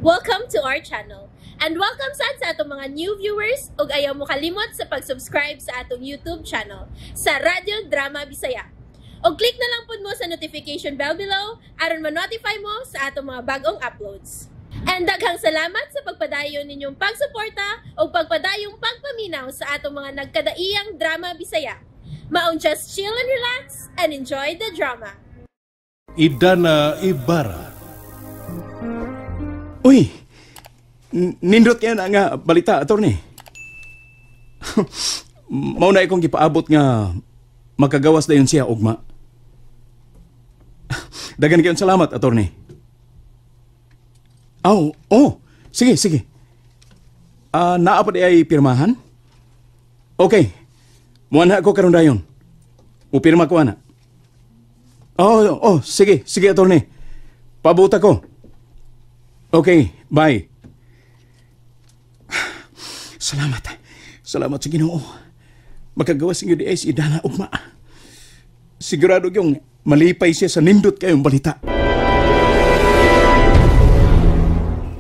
Welcome to our channel. And welcome sad sa atong mga new viewers ug ayaw mo kalimot sa pag-subscribe sa atong YouTube channel sa Radyo Drama Bisaya. Og click na lang pud mo sa notification bell below aron ma-notify mo sa atong mga bagong uploads. And daghang salamat sa pagpadayon ninyong pagsuporta ug pagpadayong pagpaminaw sa atong mga nagkadaiyang drama Bisaya. Maong just chill and relax and enjoy the drama. Idana Ibarra. Uy! Nindot kaya na nga balita, attorney. Mao na akong gipaabot nga makagawas dayon siya ugma. Dagan kayong salamat, attorney. Oh, oh, sige, sige. Naa pa di ay pirmahan? Okay. Muanha ko karon dayon. Mupirma ko ana. Oh, sige, sige, attorney. Pabuta ko. Okay, bye. Salamat. Salamat sa Ginoo. Makagawas inyo di ay si Idana ugma. Sigurado yung malipay siya sa nindot kayong balita.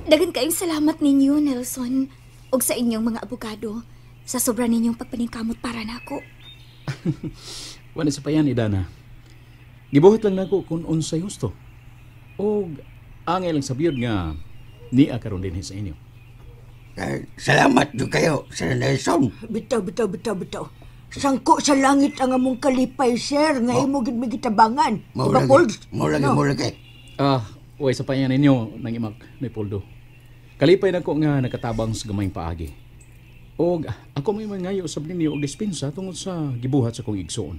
Dagan kayong salamat ninyo, Nelson, ug sa inyong mga abogado sa sobra ninyong pagpaningkamot para nako. Wala sa payan, Idana. Gibuhat lang nako kung unsay husto. O angay lang sa biyod nga niya karon dinhi sa inyo. Eh, salamat jud kayo, Sir Nelson. Bitaw, bitaw, bitaw, bitaw. Sangko sa langit ang among kalipay, sir, nga imo gid mi gitabangan. Mao Diba, lagi, Polds? mao lagi, No. mao lagi. Way sa payan ninyo nang imak ni Poldo. Kalipay nako nga nakatabang sa gamayng paagi. Og ako may mangayo sa ninyo og dispensa tungod sa gibuhat sa kong igsoon.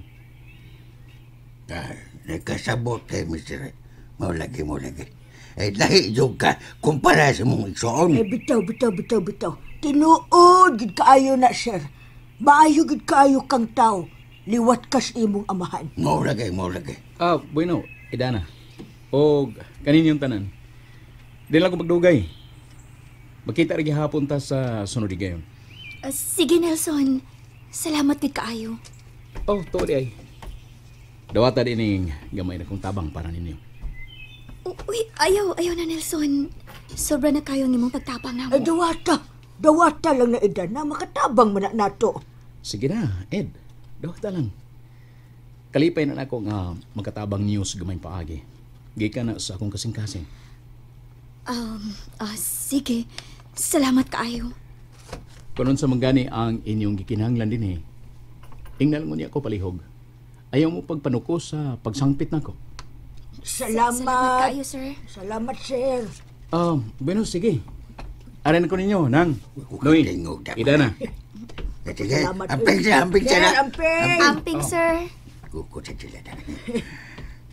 Nagkasabot kay Mr. Mao lagi, mao lagi. Eh, lahi jud ka kumpara sa mong igsoon. Eh, bitaw, bitaw, bitaw, bitaw. Tinuod gid kaayo na, sir. Maayo gid kaayo kang tao. Liwat kas imong amahan. Mao lagi, mao lagi. Bueno, Idana. Og kaninyong tanan. Di lang ko magdugay. Makita ra gihapon ta sa sunod gayon. Sige, Nelson. Salamat gid kaayo. Oh, tuod ay. Dawata din gamay na kong tabang para ninyo. Uy, ayaw, ayaw na, Nelson. Sobra na kayo ang imong pagtabang namo. Eh, dawata. Dawata lang na, Idana. Makatabang man na nato. Sige na, Ed. Dawata lang. Kalipay na nako nga makatabang niyo sa gamayng paagi. Gikan na sa akong kasing-kasing. Sige. Salamat kaayo. Kunon sa manggani ang inyong gikinahanglan dinhi. Ingnan mo niya ako palihog. Ayaw mo pagpanuko sa pagsangpit nako. Salamat. Salamat kaayo, sir. Salamat, sir. Bueno, sige. Aran ko ninyo, Nang. Noy, Tingog dapat. Idana. Eh, sige, Salamat. amping sila, amping Sir, sila. amping. Amping, sir. Kukot sila na.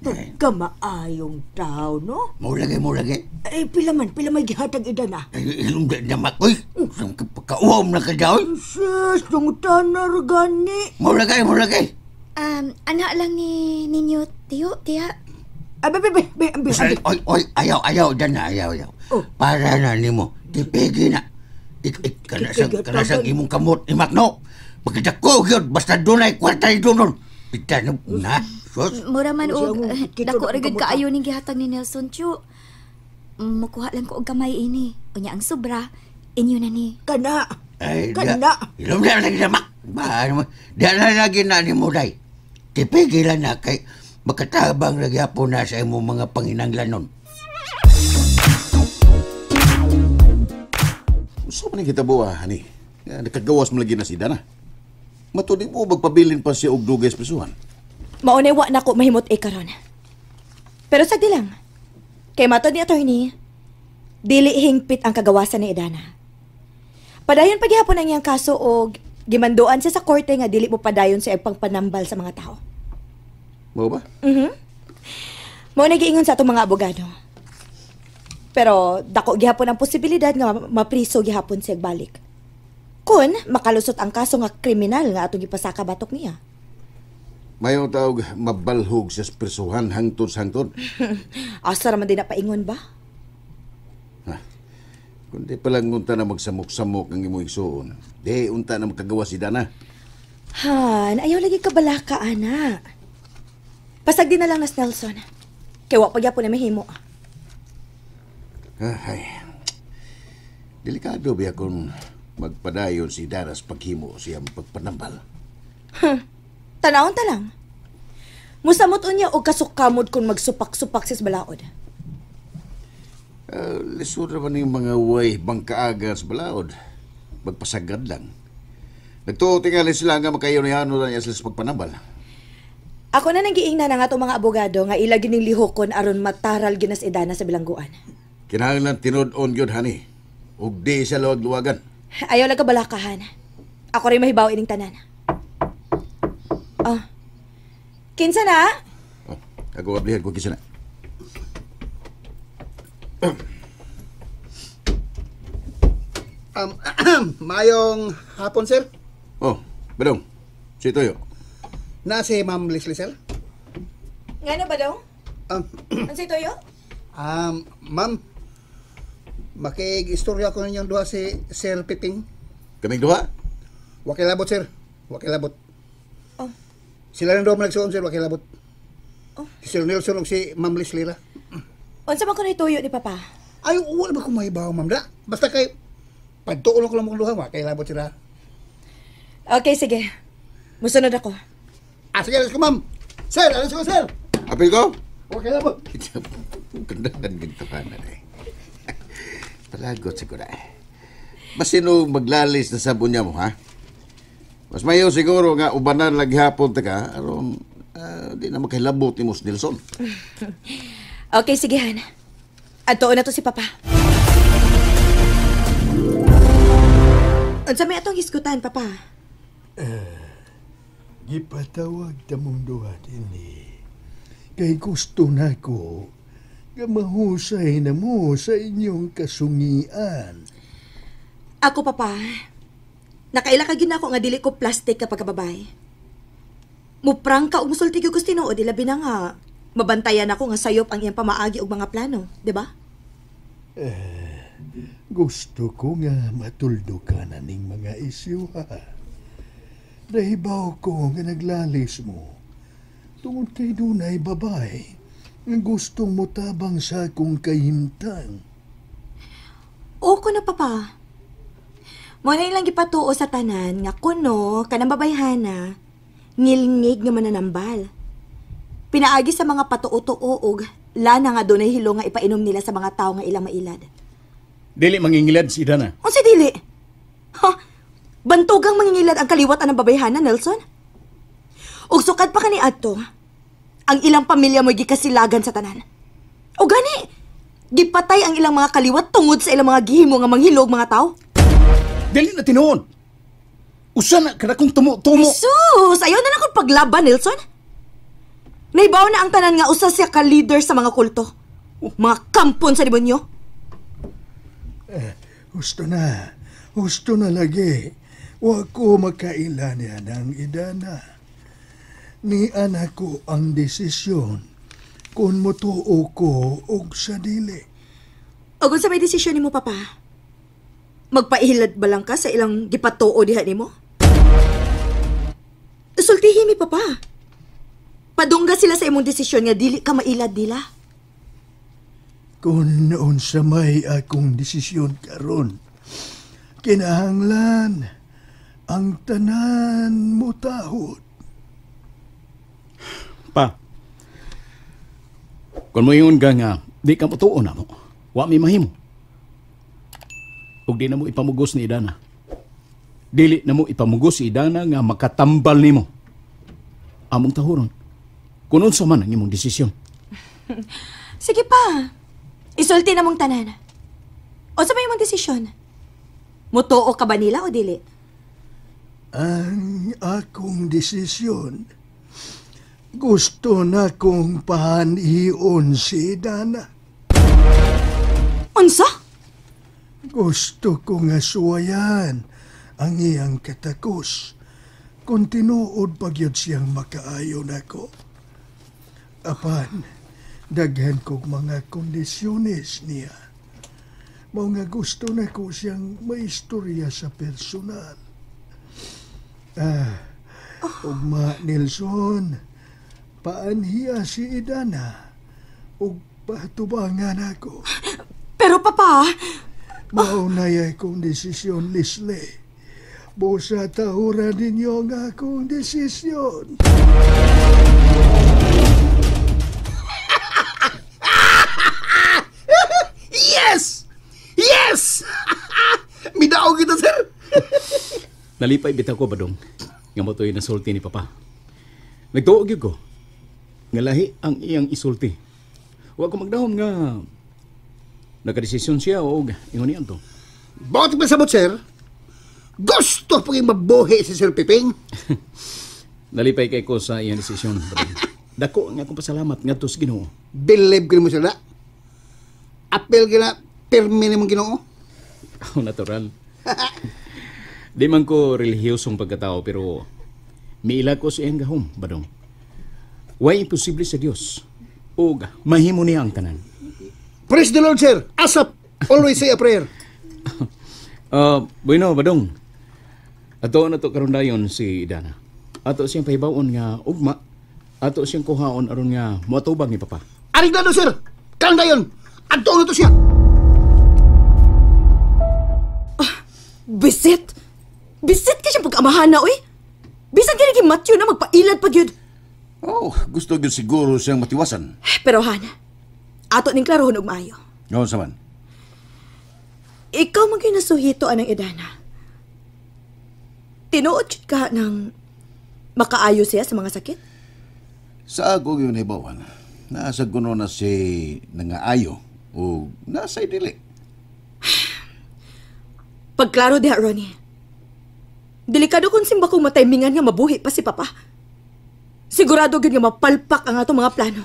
Pagkamaayong tao, no? Mao lagi, mao lagi. Eh, pila man, pila may gihatag, Idana. Ay, ilong na makoy. Pagkauhom na ka daw. Sus, tungutana gani. Mao lagi, mao lagi. Anak lang ni ninyo, tiyo, tiya. Ay, be, be, be, be, be, Ay, oy, oy, ayaw, ayaw, dan na, ayaw, ayaw. Oh. Para na nimo, tipigi na. Ik, Tipigi, kana sa tagal. imong kamot ni Magno. Pagkadako yun, basta dunay kwarta ni dunon. Pita na, na, sus. Mura man Siya og ang kito dako na ra gud kamot, kaayo ning gihatag ni Nelson, tiyo. Mukuha lang ko og gamay ini. Unya ang sobra, inyo na ni. Kana. Ay, Kana. Ilong na lagi na, Mak. Ba, ano mo, di na lagi na ni mo, day. Tipigi lang na kay makatabang lagi po na sa imong mga panginanglanon. So man kita buwa, hani. Nga, nakagawas mo lagi na si Dana. Matudi mo magpabilin pa siya og dugay sa prisuhan. Maunay wa na ko mahimot e karon. Pero sagdi lang. Kay matod ni attorney, dili hingpit ang kagawasan ni Idana. Padayon paghihapon ang iyang kaso og gimanduan siya sa korte nga dili mo padayon sa iyang pangpanambal sa mga tao. Mao ba? Mao na giingon sa atong mga abogado. Pero dako gihapon ang posibilidad nga mapriso gihapon siya balik. Kun makalusot ang kaso nga kriminal nga atong gipasaka batok niya. Mayo taog mabalhog siya sa prisuhan hangtod sa hangtod. Asa ra man din na paingon ba? Ha. Kundi pa lang unta na magsamok-samok ang imong igsuon. Di unta na makagawa si Dana. Han, ayaw lagi ka balaka, ana. Pasagdi na lang nas Nelson. Kay wa pa gyapon na mahimo. Ay. Delikado biya kung magpadayon si Daras paghimo siyang pagpanambal. Tanawon ta lang. Musamot unya og kasukamod kung magsupak-supak sis balaod. Lisod naman yung mga way bangkaaga sa balaod. Magpasagad lang. Nagtuo tingali sila nga makayo-nihano na niya sila sa pagpanambal. Ako na nang giingna na nga itong mga abogado nga ila gining lihokon aron mataral ginas Edana sa bilangguan. Kinahanglan tinud-on gyud hani. Ug di siya luwag-luwagan. Ayaw lang kabalakahan. Ako rin mahibaw ining tanan. Ah. Kinsa na? Oh, ako ablihan ko kinsa na. Mayong hapon, sir. Oh, Badong. Si Toyo. Na si Ma'am Leslie, sir. Ngano, Badong? Ano si Toyo? Ma'am, makig-istorya ko ninyong duha si Sir Piping. Kaming duha? Wakay labot, sir. Wakay labot. Oh. Sila nang duha managsuon, sir. Wakay labot. Oh. Si Sir Nelson o si Ma'am Leslie ra. Unsa man kuno ituyo ni Papa? Ay, wala ba kung mahibaw, ma'am? Da, basta kay pagtuon ko lang mong duha, wakay labot sila. Okay, sige. Musunod ako. Ah, sige, alis ko, ma'am. Sir, alis ko, sir. Apil ko? Okay labot. Gandahan ganito ka na eh. Palagot siguro eh. Masino maglalis na sabon niya mo, ha? Mas mayo siguro nga ubanan lagi hapon ta ka, aron di na makahilabot ni Mos Nelson. Okay, sige, Han. Adtoon na to si Papa. Unsa may atong hisgutan, Papa? Gipatawag ta mong duha dinhi. Kay gusto na ko nga mahusay na mo sa inyong kasungian. Ako, Papa, nakaila ka gid nako nga dili ko plastic kapag kababay. Muprangka og musulti gyud ko sa tinuod, ilabi na nga mabantayan ako nga sayop ang iyang pamaagi og mga plano, di ba? Gusto ko nga matuldo ka na ning mga isyu, ha? Nahibaw ko nga naglalis mo. Tungod kay dunay babay, nga gustong motabang sa akong kahimtang. Oo ko na, Papa. Mo na ilang gipatuo sa tanan nga kuno kanang babayhana, ngilngig nga mananambal. Pinaagi sa mga patuo-tuo og lana nga dunay hilo nga ipainom nila sa mga tawo nga ilang mailad. Dili mangingilad si Idana. Unsa dili? Ha? Bantugang mangingilad ang kaliwat anang babayhana, Nelson? Ug sukad pa kani adto, ang ilang pamilya mo'y gikasilagan sa tanan. O gani, gipatay ang ilang mga kaliwat tungod sa ilang mga gihimo nga manghilog mga tao. Dili na tinuod. Usa na kada kong tumo-tumo. Jesus! Ayaw na lang akong paglaban, Nelson. Naibaw na ang tanan nga usa siya ka leader sa mga kulto. Mga kampon sa demonyo. Husto na. Husto na lagi. Wa ko makaila niya ng Idana. Ni anak ko ang desisyon kung motuo ko og sa dili. O kung sa may desisyon nimo, Papa, magpaihilad ba lang ka sa ilang gipatuo diha nimo? Sultihi mi, Papa. Padungga sila sa imong desisyon nga dili ka mailad nila. Kung unsa may akong desisyon karon, kinahanglan ang tanan motahod. Pa, kung moingon ka nga, di ka motuo na mo, wa mi mahimo. Ug di na mo ipamugos ni Idana. Dili na mo ipamugos si Idana nga makatambal nimo. Among tahuron, kung unsa man ang imong desisyon. Sige pa. Isulti na mong tanan. Unsa may imong desisyon? Mutuo ka ba nila o dili? Ang akong desisyon, gusto na kong pahanion si Idana. Unsa? Gusto ko nga suwayan ang iyang katakos kung tinuod pagyud siyang makaayon ako. Apan, daghan kog mga kondisyones niya. Mao nga gusto na ko siyang maistorya sa personal. Ugma Nelson, paanhiya si Idana ug patubangan ako. Pero Papa, Mao na yay kong desisyon, Leslie. Busa tahuran ninyo ang akong desisyon. Yes! Yes! Midaog kita, sir! Nalipay bitaw ko, Badong. Nga mo to'y nasulti ni Papa. Nagtuo gyud ko. Nga lahi ang iyang isulti. Wa ko magdahom nga nakadesisyon siya o ingon niyan to. Bakit ba sabot, sir? Gusto pag mabuhi si Sir Piping. Nalipay kay ko sa iyang desisyon, Badong. Dako nga akong pasalamat ngadto sa Ginoo. Believe ko mo sila. Apel gina, pirmi ni mong Ginoo. Oh, natural. Di man ko relihiyosong pagkatao pero miila ko sa iyang gahom, Badong. Way imposible sa Dios. Og mahimo niya ang tanan. Praise the Lord, sir. Asap. Always say a prayer. Bueno, Badong. Ato na to karon dayon si Idana. Ato siyang pahibaw-on nga ugma. Ato siyang kuhaon aron nga moatubang ni Papa. Arigado, sir. Karon dayon. Ato na to siya. Bisit! Bisit ka siyang pag-amahan na, uy! Bisan ka naging Matthew na magpailad pa gyud. Oh, gusto gyud siguro siyang matiwasan. Pero Han, ato ning klarohon og maayo. Ngayon sa man. Ikaw man gyud nasuhito anang Idana. Tinuod jud ka ng makaayo siya sa mga sakit? Sa ako yung nahibawan, nasa guno na si nangaayo o nasa dili. Pagklaro diha, Ronnie. Delikado kung simba kong mataymingan nga mabuhi pa si Papa. Sigurado gyud nga mapalpak ang atong mga plano.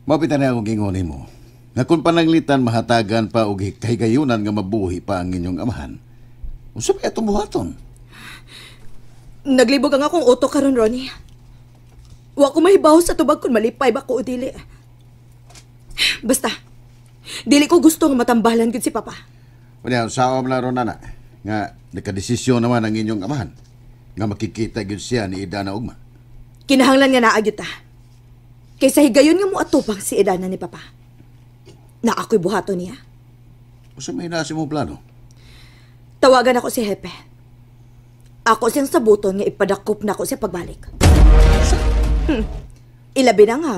Mapitan na akong gingon nimo. Nga kung pananglitan mahatagan pa og kahigayunan nga mabuhi pa ang inyong amahan. Unsa pa atong buhaton? Naglibog ang akong utok karon, Ronnie. Wa ko mahibaw sa tubag kung malipay ba ko o dili. Basta, dili ko gusto nga matambalan gyud si Papa. Unya, saom na ron na nga nakadesisyon naman ang inyong amahan nga makikita gyud siya ni Idana ugma. Kinahanglan nga naa gyud ta. Kaysa higayon nga moatubang si Idana ni Papa. Na ako'y buhaton niya. Unsa may nasa imong plano? Tawagan ako si Hepe. Ako siyang sabuton nga ipadakop na ako siya pagbalik. Ilabi na nga,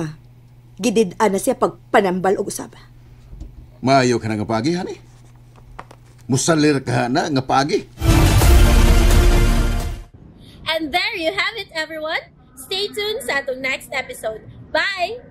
gidid-an na siya pagpanambal og usab. Maayo ka na nga paagi, hani. Musalir ka na nga paagi. And there you have it, everyone. Stay tuned sa atong next episode. Bye!